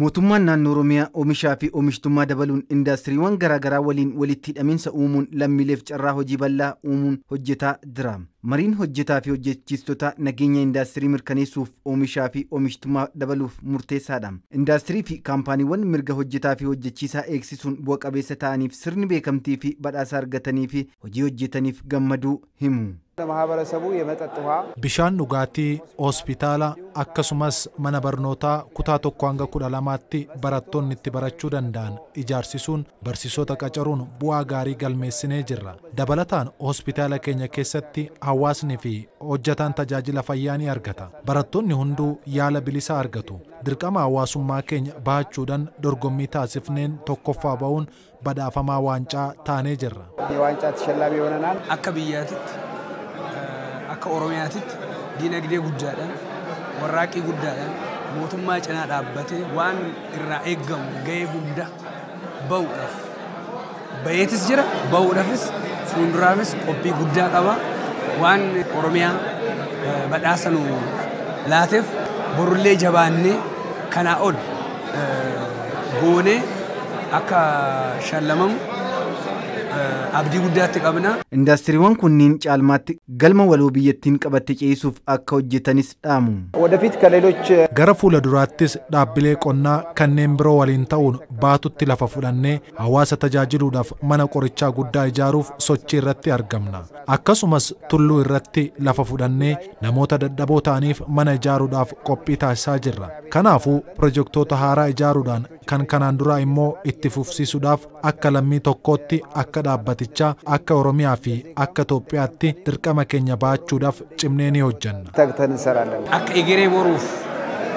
Mootummaan naannoo Oromiyaa oomishaa fi oomishtummaa dabaluun indaastiriiwwan garaagaraa waliin walitti hidhamiinsa uumuun lammiileef carraa hojii bal'aa uumuun hojjetaa jira. Mariin hojjetaa fi hojjechiistota nageenya indaastirii mirkaneessuuf oomishaa fi oomishtummaa dabaluuf murteessaadha. Indaastirii fi kaampaaniiwwan mirga hojjetaa fi hojjechiisaa eegsisuun bu'a qabeessa ta'aniif sirni beekamtii fi badhaasa argatanii fi hojii hojjetaniif gammaduu himu. ለማህበረሰቡ የመጠጥ ውሃ Bishaan dhugaatii, hospitaala akkasumas mana barnootaa kutaa 1 hanga 12tti barattoonni itti barachuu danda'an ijaarsisuun barsiisota qacaruun bu'aa gaarii galmeessinee jirra. Dabalataan hospitaala keenya keessatti hawaasni fi hojjetaan tajaajila fayyaa ni argata. Barattoonni hunduu yaala bilisaa argatu. Dirqama hawaasummaa keenya bahachuudhaan dorgommii taasifneen tokkoffaa ba'uun badhaafamaa waancaa taanee jirra. የዋንጫ ተሸላሚ ሆነናል። Akka biyyaatitti akka Oromiyaatitti dinagdee guddaadhaan warraaqii guddaadhaan mootummaa cinaa dhaabbatee waan irraa eeggamu gahee hunda ba'uudhaaf bayeetis jira, ba'uudhaafis fuulduraafis qophii guddaa qaba. Waan Oromiyaa badhaasa nu laateef borullee jabaannee kanaa ol goonee akka shallamamu abdii guddaatti qabna. Indaastiriiwwan kunniin caalmaatti galma waloo biyyattiin qabatte ce'isuuf akka hojjetanis dhaamu. ወደፊት ከሌሎች Gara fuula duraattis dhaabbilee qonnaa kanneen biroo waliin ta'uun baatutti lafa fudhannee hawaasa tajaajiluudhaaf mana qorichaa guddaa ijaaruuf sochii irratti argamna. Akkasumas tulluu irratti lafa fudhannee namoota dadhaboo ta'aniif mana ijaaruudhaaf qophii taasisaa jirra. Kanaafuu pirojektoota haaraa ijaaruudhaan kan kanaan duraa immoo itti fufsiisuudhaaf akka lammii tokkootti, akka dhaabbatichaa, akka Oromiyaa fi akka Itoophiyaatti dirqama keenya bahachuudhaaf cimnee ni hojjenna. ተግተን እንሰራለን። Akka egeree boruuf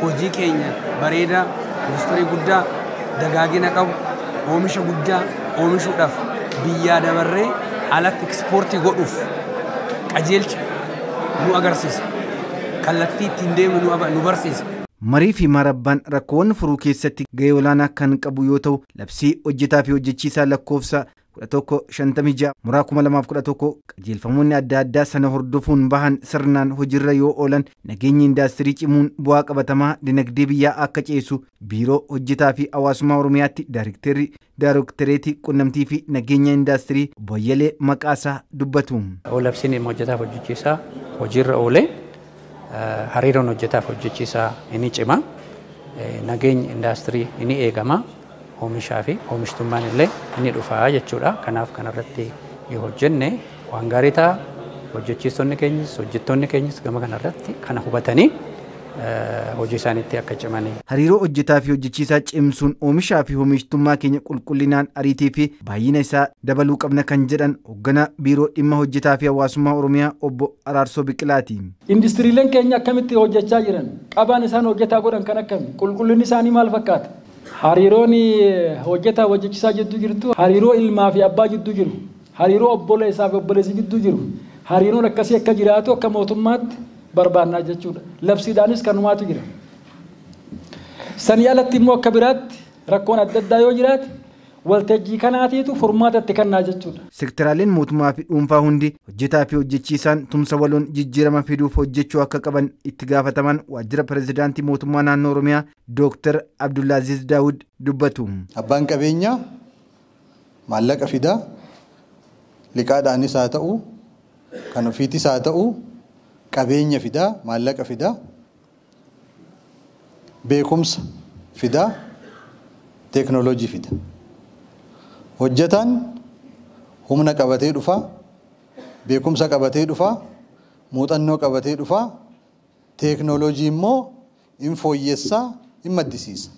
hojii keenya bareedaa, industirii guddaa, dagaagina qabu, oomisha guddaa oomishuudhaaf biyyaa dabarree alatti ekspoortii godhuuf qajeelcha nu agarsiisa. Kallattii ittiin deemnu nu barsiisa. Marii fi marabbaan rakkoowwan furuu keessatti gahee olaanaa kan qabu yoo ta'u, labsii hojjetaa fi hojjechiisaa lakkoofsa 1156 muraa 2011 qajeelfamoonni adda addaa sana hordofuun bahan sirnaan hojiirra yoo oolan nageenyi indaastirii cimuun bu'aa qabatamaa dinagdee biyyaa akka ceesu biiroo hojjetaa fi hawaasummaa Oromiyaatti daarikteerri daariktereetii qunnamtii fi nageenya indaastirii obbo Ayyalee Maqaasaa dubbatu. Labsiin hojjetaaf hojjechiisaa hojiirra oolee hariiroon hojjetaaf hojjechiisaa inni cima, nageenyi indaastirii inni eegama, oomishaa fi oomishtummaan illee inni dhufaa jechuudha. Kanaaf kanarratti yoo hojjenne waan gaarii ta'a. Hojjechiistonni keenyas hojjettoonni keenyas gama kanarratti kana hubatanii hojii isaaniitti akka cimanii. Hariiroo hojjetaa fi hojjechiisaa cimsuun oomishaa fi oomishtummaa keenya qulqullinaan ariitii fi baay'ina isaa dabaluu qabna kan jedhan hoogganaa biiroo dhimma hojjetaa fi hawaasummaa Oromiyaa obbo Araarsoo Biqilaati. Industiriileen keenya akkamitti hojjechaa jiran, qabaan isaan hojjetaa godhan kan akkami, qulqullinni isaanii maal fakkaata? Hariiroon hojjetaa hojjechiisaa jidduu jirtu, hariiroo ilmaa fi abbaa jidduu jiru, hariiroo obboleessaa fi obboleessi jidduu jiru, hariiroon akkasii akka jiraatu akka mootummaatti barbaannaa jechuudha. Labsiidhaanis kanumaatu jira. Sanii alatti immoo akka biraatti rakkoon adda addaa yoo jiraate waltajjii kanaatiitu furmaata itti kennaa jechuudha. Sektaraaleen mootummaa fi dhuunfaa hundi hojjetaa fi hojjechiisaan tumsa waloon jijjiirama fiduuf hojjechuu akka qaban itti gaafataman waajjira pirezidaantii mootummaa naannoo Oromiyaa Dooktar Abdullaaziz Daawud dubbatu. Abbaan qabeenyaa maallaqa fidaa, liqaadhaanis haa ta'u, kan ofiitis haa ta'u, qabeenya fidaa, maallaqa fidaa, beekumsa fidaa, teeknooloojii fida. Hojjetaan humna qabatee dhufa, beekumsa qabatee dhufa, muuxannoo qabatee dhufa, teeknooloojii immoo in fooyyessaa, in maddisiisa.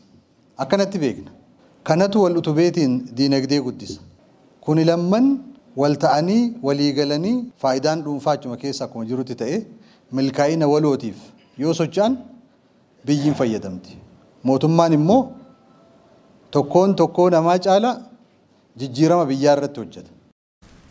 Akkanatti beekna. Kanatu wal utubeetiin diinagdee guddisa. Kuni lamman wal ta'anii walii galanii faayidaan dhuunfaa achuma keessa akkuma jirutti ta'e milkaa'ina walootiif yoo socho'an biyyiin fayyadamti. Mootummaan immoo tokkoon tokkoo namaa caala jijjiirama biyyaa irratti hojjeta.